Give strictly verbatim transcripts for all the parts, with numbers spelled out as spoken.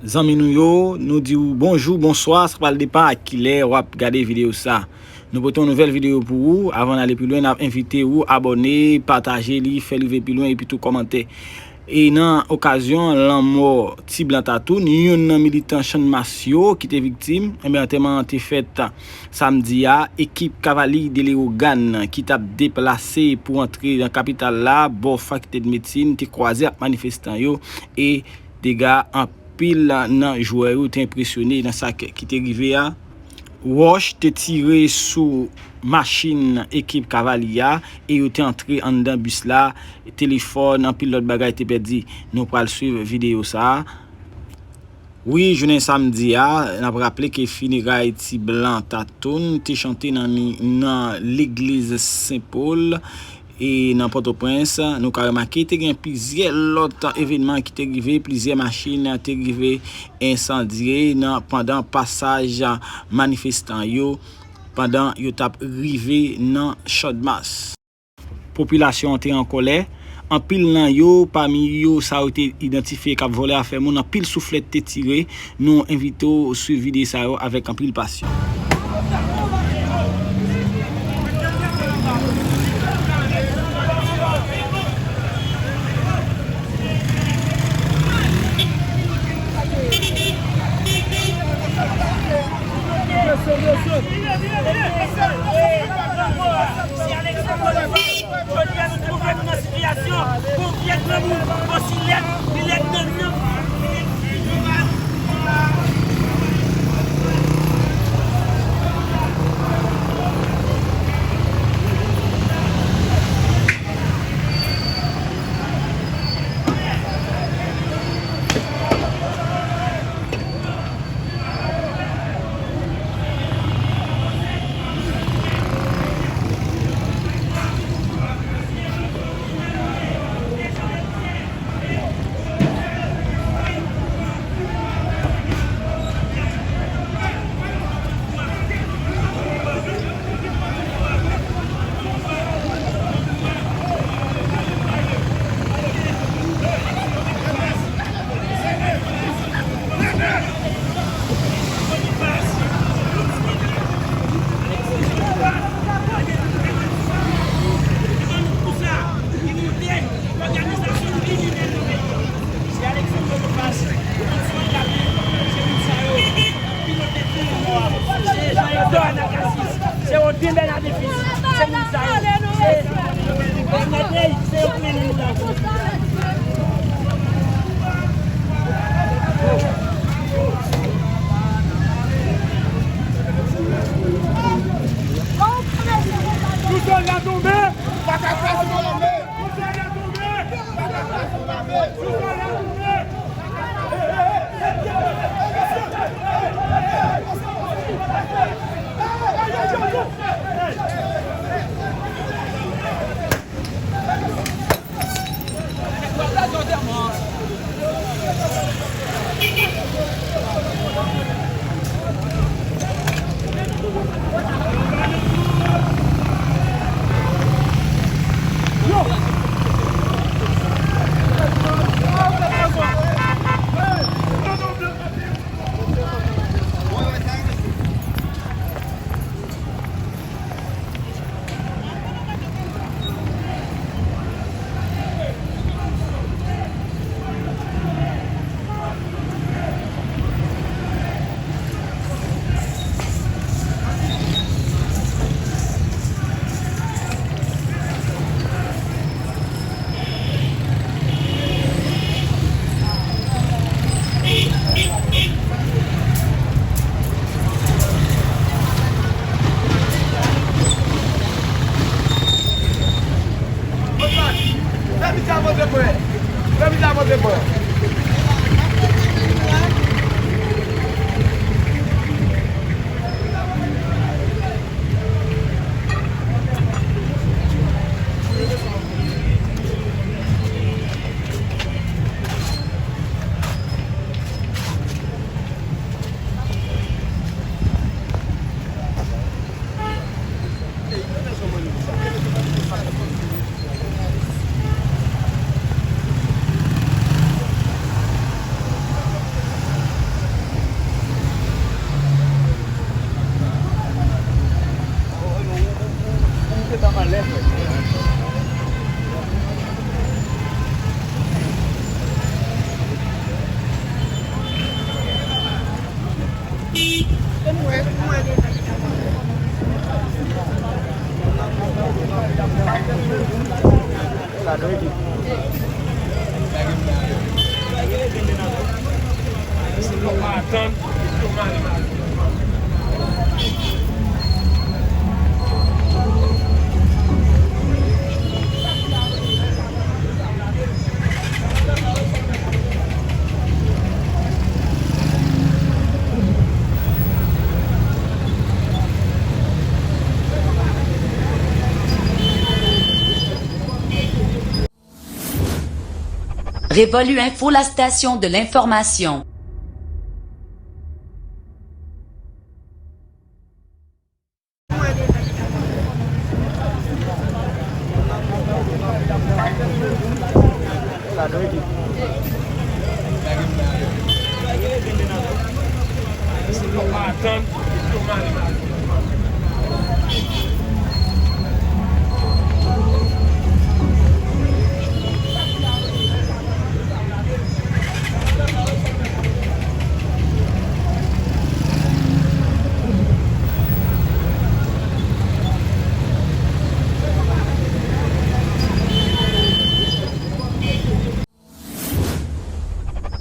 Zanmi nou yo, nou di w bonjou, bonswa, sa pral depann ak kilè w ap gade videyo sa. Nou pote yon nouvèl videyo pou ou. Avan n ale pi lwen, n ap envite ou abòne, pataje li, fè l rive pi lwen, epi tou kòmante. E nan okazyon lanmò Ti Blan Tatoun, youn nan militan Channmas yo ki te viktim, enben, antèman an te fèt samdi a. Ekip kavali de Leyogàn ki t ap deplase pou antre nan kapital la, bò Fakiltè de Medsin, te kwaze ak manifestan yo e dega anpil nan jwè yo te enpresyone nan sa k-, ki te rive a. Wòch te tire sou machin ekip kavali a e yo te antre anndan bis la. Telefòn, anpil lòt bagay te pèdi. Nou pral swiv videyo sa a. Wi, jounen samdi a, n ap raple ke fineray Ti Blan Tatoun te chante nan, nan legliz Sen Pòl e nan Pòtoprens. Nou ka remake, te gen plizyè lòt evènman ki te rive, plizyè machin te rive ensandye nan, pandan pasaj manifestan yo, pandan yo t ap rive nan Channmas. Popilasyon an te an kòlè. Anpil nan yo, pami yo, sa yo te idantifye k ap vòlè afè moun, anpil souflèt te tire. Nou envite w swiv videyo sa yo avèk anpil pasyon. Jodi a, nou twouve nou nan sitiyasyon pou yon vye granmoun osi lèd, li lèd nan nanm, li lèd. Révolu Info, la station de l'information.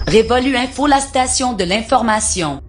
Révolu Info, la station de l'information.